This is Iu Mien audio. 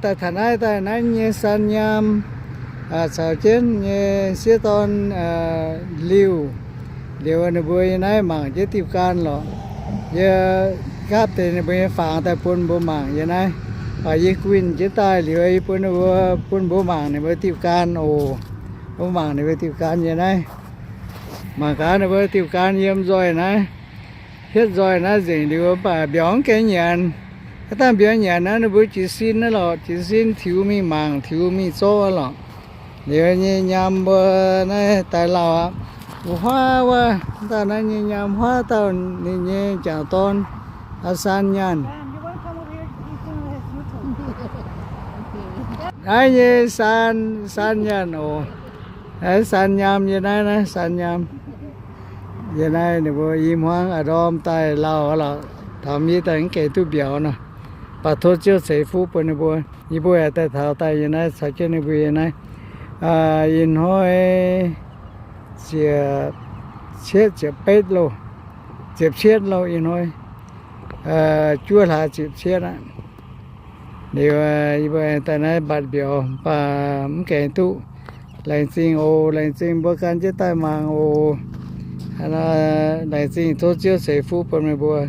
Daaih taux naaiv daaih naaiv nyei Saan Nyaam caux jienv nyei sieqv dorn Liuh, liuz ninh mbuo yiem naaiv mangc jienv diuh gan lorqc. Yie nqaapv deix ninh mbuo nyei fangx daaih bun mbuo mangc yiem naaiv. Baac yie guinh jienv daaih liuz, yie bun ninh mbuo, bun mbuo mangc ninh mbuo diuh gan oc. Mbuo mangc ninh mbuo diuh gan yiem naaiv. Mangc gaax ninh mbuo diuh gan yiem nzoih naaiv, hietv nzoih naaiv nzengc liuz, mv baac mbiauz mv gaengh nyanc. Haaix dauh mbiauz nyanc naaiv, ninh mbuo jiez sin naaiv lorqc, jiez sin tiux mingh mangc, tiux mingh zorqv lorqc. Liuz nyei nyaam mbuo naaiv daaih lauh aqv. Wuov huaav wuov, dauh naaiv nyei nyaam huaav dauh, ninh nyei jangc dorn, aa, Saan Nyaanh. Naaiv nyei Saan, Saan Nyaanh oc. Naaiv Saan Nyaam yiem naaiv, naaiv Saan Nyaam. Yiem naaiv ninh mbuo i hmuangv a'ndorm daaih lauh lorqc, taux mv daaih mv gaengh duqv mbiauz nor. Baac tov Ziouv ceix fuqv bun ninh mbuo. Yie mbuo yaac daaih taux daaih yiem naaiv caux jienv ninh mbuo yiem naaiv. Ih hnoi ziepc cietv ziepc betv loh, ziepc cietv loh ih hnoi, juov hlaax ziepc cietv aqv. Liuz yie mbuo daaih naaiv mbatc mbiauz, mv baac mv gaengh duqv. Laengz zingh oc, laengz zingh mbuo gan jienv daaih mangc oc. Laengz zingh, tov Ziouv ceix fuqv bun meih mbuo.